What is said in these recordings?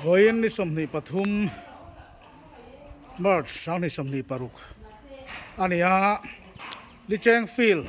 Vawiin ni 23 March 2026 a ni a, Licheng Field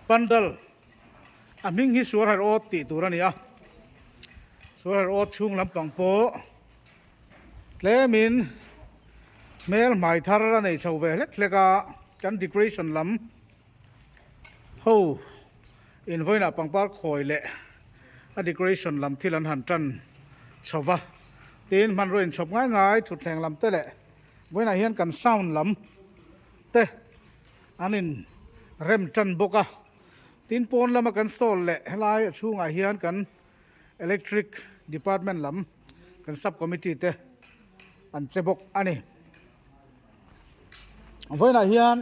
Pandal a hming hi Suarher Awt tih tur a ni a, Suarher Awt chhung lampang pawh tlemin hmel hmai thar a nei chho ve hlek hlek a, kan decoration lam ho invawiinah pangpar khawi leh a decoration lam thil an han tan chho va, tin hmanraw inchhawp ngai ngai thutthleng lam te leh vawiinah hian kan sound lam te an in rem tan bawk a, tin pawn lama kan stall leh helai a chhungah hian kan electric department lam kan sub committee te an che bawk a ni. Vawiinah hian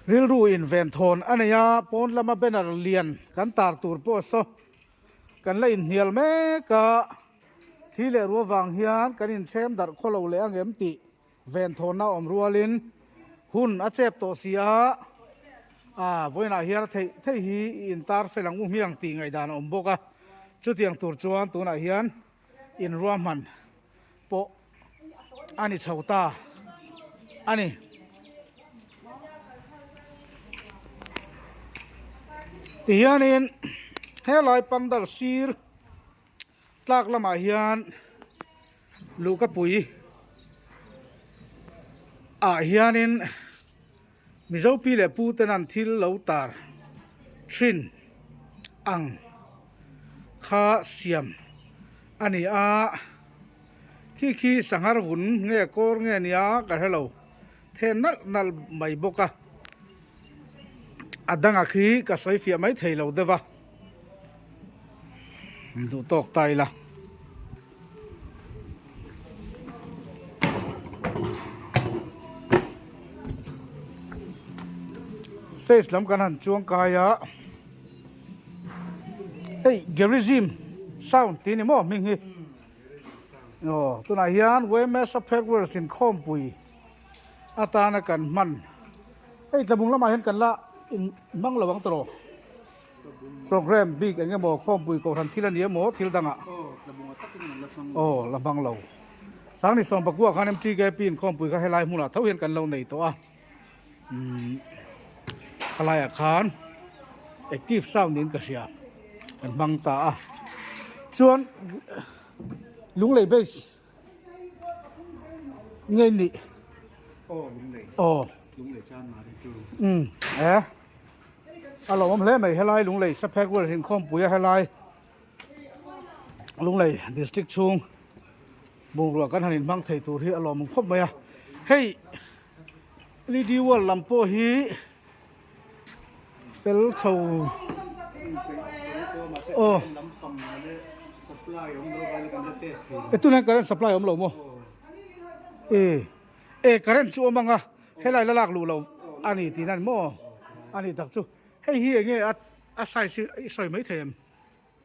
rilru in ven thawn a nei a, pawn lama banner lian kan tar tur pawh saw kan la inhnial mek a, thli leh ruah vang hian kan inchhem darh khaw lo leh ang em tih ven thawnna a awm rualin hun a chep tawh si a, ah vawiinah hian a theih theih hi i intar fel ang u hmiang tih ngaihdan a awm bawk a, chutiang tur chuan tunah hian inruahman pawh a ni chho ta a ni. Tihianin helai pandal sir tlak lamah hian luhkapui ah hianin Mizo pi leh pu ten an thil lo tar thin ang kha siam a ni a, khi khi sanghar vun nge kawr nge nia ka hre lo then nalh nalh mai bawk a, a danga khi ka sawi fiah mai thei lo deuh a, duh tawk ta ila. Stage lam kan han chuang kai a hei Gerizim sound tih a ni maw hming hi aw tunah hian Waymaster Packworks inkhawmpui atana kan hman hei tlabung lamah hian kan la inhmang lo ang tawh. Programme bik eng emaw khawmpui kohhran thil a ni emaw thil dangah aw la hmang lo. Sangni Sawmpakua khan MTKP in khawmpui kha helai hmunah tho hian kan lo nei tawh a, umm khalaiah khan active sound niin ka hria kan hmang ta a. Chuan Lunglei base nge nih aw umm e. A lo awm hle mai helai Lunglei Saphek Wells inkhawmpui a helai Lunglei district chhung bungrua kan han inhmang thei tur hi a lawmawm khawp mai a hei led wall lam pawh hi fel chho aw e tunah hian current supply awm lo maw e e current chu awm ang a. Helai la lak luh loh a ni tih nan maw a nih tak chu hei hi enge a a size hi i sawi mai thei em?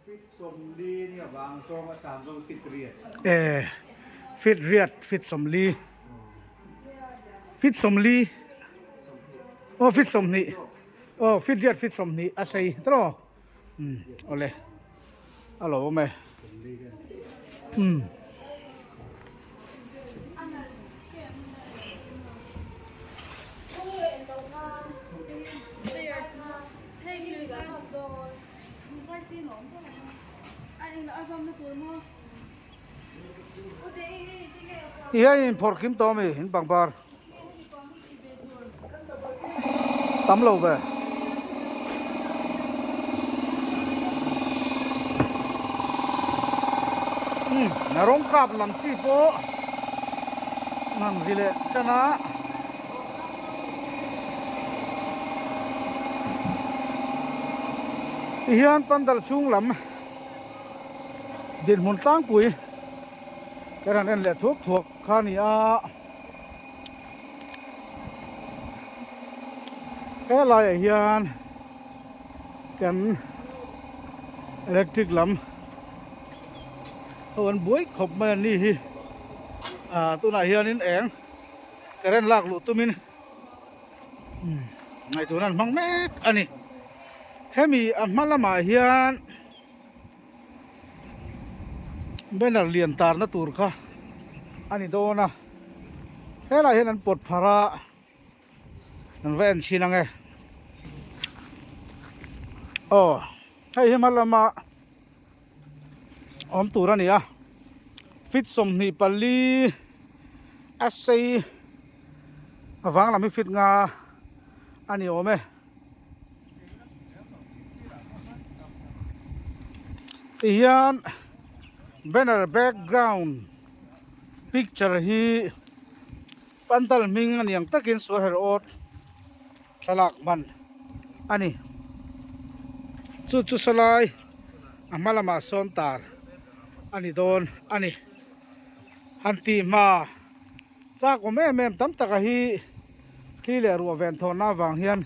Feet 40 nia vang zawng a san zawng feet riat. E feet riat feet 40 feet 40 aw feet 20 aw feet riat feet 20 a sei tawh umm awle. A lo awm e. Umm. Ti hian in phawrh kim tawh a mi in pangpar. Tam lo ve. Umm a rawng kap lam chi pawh an ri leh tan a. Tihian pandal chhung lam dinhmun tlangpui kan han en leh thuak thuak kha a ni a. He laiah hian kan electric lam ho an buai khawp mai a ni hi ah tunah hianin eng current lak luh tumin ngaihtuahna an hmang mek a ni hemi a hma lamah hian. Banner lian tarna tur kha a ni dawn a, helaiah hian an pawt phar a, an va en chhin ang e. Aw hei hi hma lama awm tur a ni a, feet 24 a sei a vang lam hi feet nga a ni awm e. Tihian banner background picture hi pandal hming a ni ang takin sual her awt thlalak hman a ni. Chu chu sawlai a hma lamah sawn tar a ni dawn a ni. Han tih hma. Chak awm em em tam taka hi thli leh ruah ven thawnna avang hian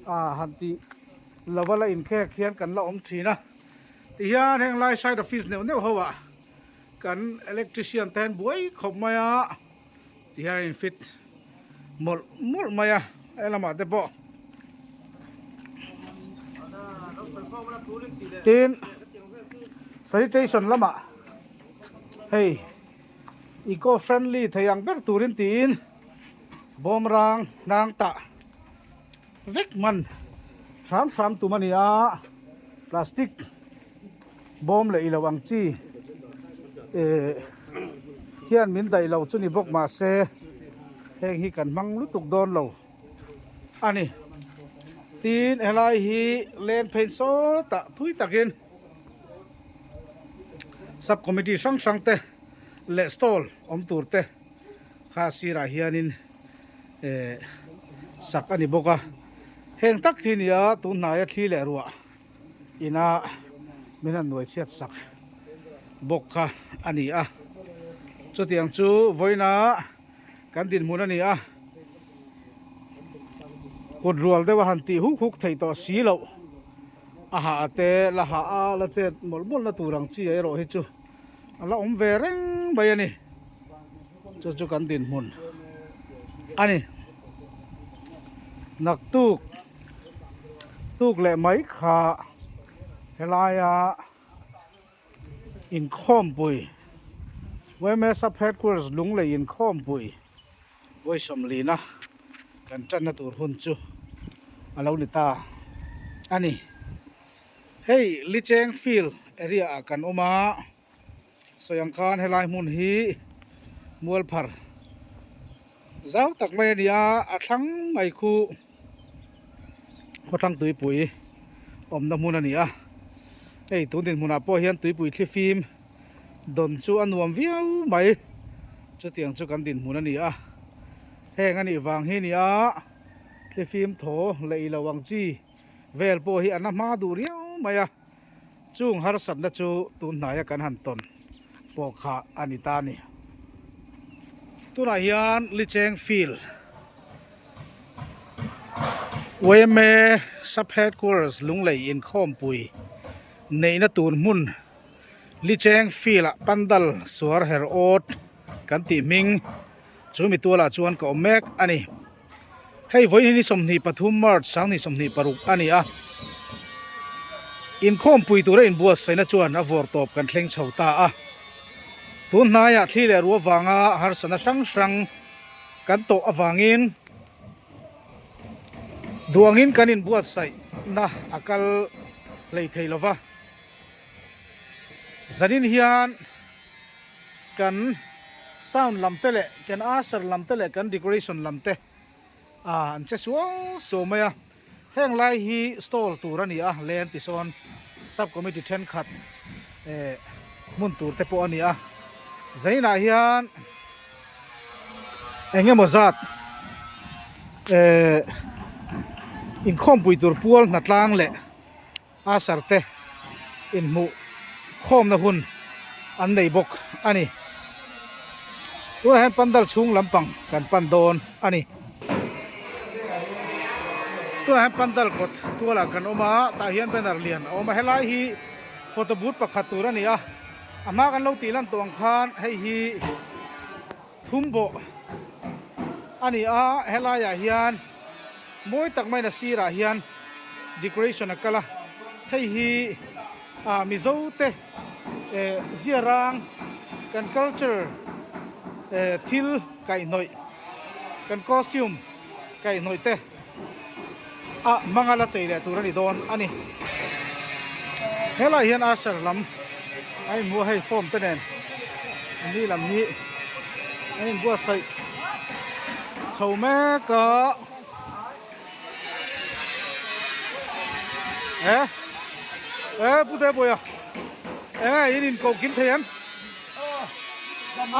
ah han tih lova la inkhek hian kan la awm thin a. Tihian heng lai side office neuh neuh ho ah kan electrician te hian buai khawp mai a, tihian a in fit mawlh mawlh mai a he lamah te pawh. Tin sanitation lamah hei. Eco friendly thei ang ber turin tiin bawmrang hnang tah vek hman hram hram tum a ni a, plastic bawm leh ilo ang chi eh hian min daih lo chu ni bawk mahse heng hi kan hmang lutuk dawn lo a ni. Tin helai hi len phei sawtah thui takin. Sub committee hrang hrang te leh stall awm tur te kha sirah hianin eh sak a ni bawk a heng tak hi nia tun hnaia thli leh ruah ina min han nuai chhiat sak bawk kha a ni a chutiang chu vawiina kan dinhmun a ni a kut rual deuh a han tih huk huk theih tawh si loh. A hah te la hah a la chet mawlh mawlh na tur ang chi erawh hi chu a la awm ve reng mai a ni chu chu kan dinhmun a ni naktuk tuk leh mai kha helaia inkhawmpui yma sub headquarters lunglei inkhawmpui vawi sawmlina kan tanna tur hun chu a lo ni ta a ni. Hei Licheng field area ah kan awm a, sawi ang khan helai hmun hi mualphar zau tak mai a ni a, a thlang mai khu khawthlang tuipui awmna hmun a ni a, hei tun dinhmunah pawh hian tuipui thlifim dawn chu a nuam viau mai chutiang chu kan dinhmun a ni a heng a nih vang hi a ni a thlifim thaw leh ilo ang chi vel pawh hi a na hma duh riau mai a chung harsatna chu tun hnaia kan han tawn pawh kha a ni ta a ni tunah hian Licheng field yma sub headquarters Lunglei inkhawmpui neihna tur hmun. Licheng field ah pandal suar her awt kan tih hming chu mi tualah chuan ka awm mek a ni. Hei vawiin hi ni 23 March 2026 a ni a, inkhawmpui tura inbuatsaihna chuan a vawr tawp kan thleng chho ta a. Tun hnaiah thli leh ruah vanga harsatna hrang hrang kan tawh avangin duangin kan inbuatsaihna a kal hlei thei lova. Zanin hian kan sound lam te leh kan usher lam te leh kan decoration lam te ah an che suau suau mai a, heng lai hi stall tur a ni a, len ti sawn sub committee thenkhat eh hmun tur te pawh a ni a, zaninah hian eng emaw zat eh inkhawmpui tur pual hnatlang leh. Usher te inhmuh khawmna hun an nei bawk a ni. Tunah hian pandal chhung lampang kan pan dawn a ni. Tunah hian pandal kawt tualah kan awm a, tah hian banner lian a awm a. Helai hi photo booth pakhat tur a ni a, a hma kan lo tih lan tawh ang khan hei hi thum bawh a ni a, helaiah hian mawi tak maiin a sirah hian decoration a kal a, hei hi ah Mizo te Eh ziarang kan culture eh thil kaihhnawih kan costume kaihhnawih te a hmanga la chei leh tur a ni dawn a ni. Helaiah hian usher lam a inhmu a hei form te nen ni lam hi a inbuatsaih chho mek a. Eh eh pu te pawia enge in in koh kim thei em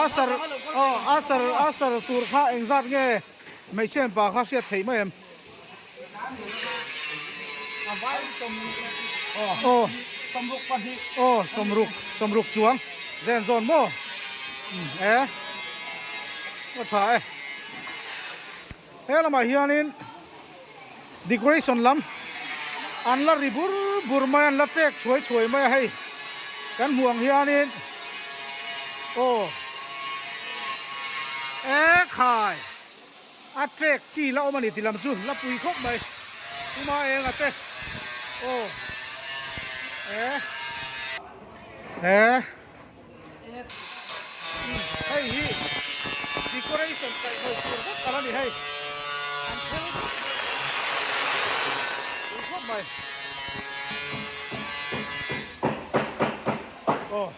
asar aw asar asar tur kha engzat nge hmeichhe pa kha hriat theih mai em aw aw sawmruk sawmruk chuang zen zawn maw eh a tha e. He lamah hianin decoration lam an la ri bur bur mai a, an la tek chhuai chhuai mai a hei kan hmuh ang hianin aw e khai a tek chi la awm a ni tih lam chu la pui khawp mai kuma eng a te aw e e. Hei hi decoration kaihhnawih tur vek a la ni hei an thil pui khawp mai aw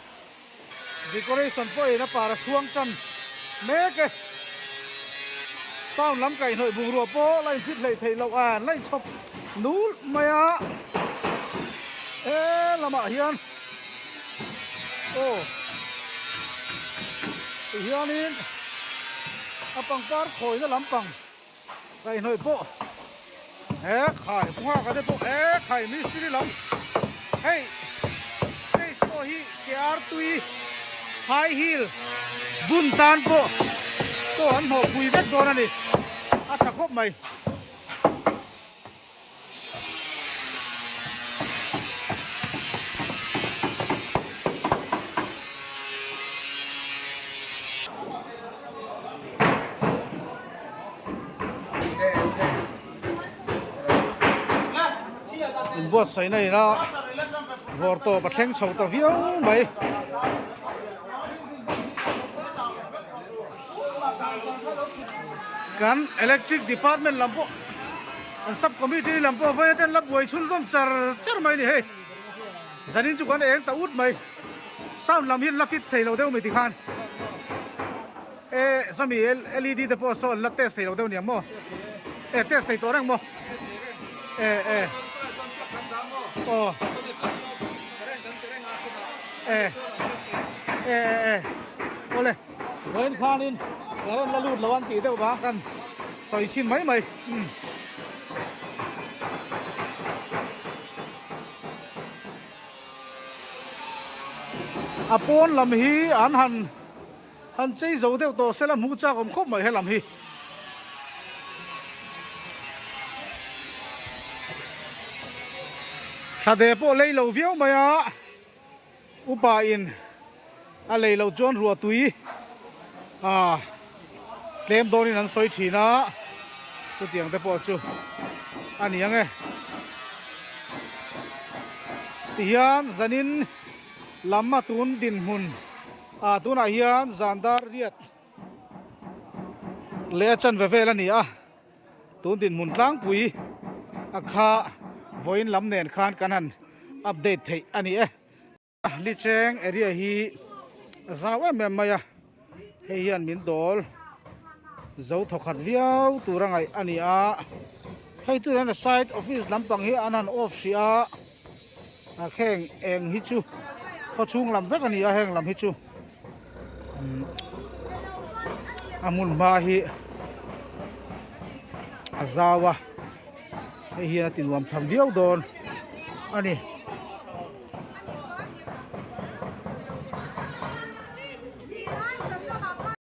decoration pawhin a par a chhuang tan mek e sound lam kaihhnawih bungrua pawh la inhrit hleih theih loh a an la inchhawp nul mai a he lamah hian aw tihianin a pangpar khawina lampang kaihhnawih pawh he khai nghak te pawh he khai mistiri lam hei stage pawh hi ke artui high heel bun tan pawh pawh an hnawh pui vek dawn a ni a tha khawp mai. Inbuatsaihna ina vawr tawp a thleng chho ta viau mai. Kan electric department lam pawh an sub committee lam pawh vawi aṭan la buai chhunzawm char char mai a ni hei zanin chu kan eng ta ut mai sound lam hi an la fit thei lo deuh mai tikhan e sawmi led te pawh saw an la test thei lo deuh aniang maw e test thei tawh reng maw e e aw e e e awle. Vawiin khanin current la lut lo an tih deuh vang khan sawi chhin mai mai. Umm. A pawn lam hi an han han chei zo deuh tawh se la hmuh chak awm khawp mai he lam hi. Thlade pawh lei lo viau mai a. Upa in a lei loh chuan ruah tui ah tlem dawnin an sawi thin a, chutiang te pawh chu a ni ang e. Tihian zanin lam a tun dinhmun ah tunah hian zan dar riat leh a chanve vel a ni a. Tun dinhmun tlangpui a kha vawiin lam nen khan kan han update theih a ni e. Licheng area hi a zau em em mai a, hei hian min dawl zo thawkhat viau tur a ngaih a ni a. Hei tunah hian a side office lampang hi an han off hrih a, a kheng eng hi chu khawchhung lam vek a ni a heng lam hi chu. A hmun hma hi a zau a hei hian a ti nuam tham viau dawn a ni.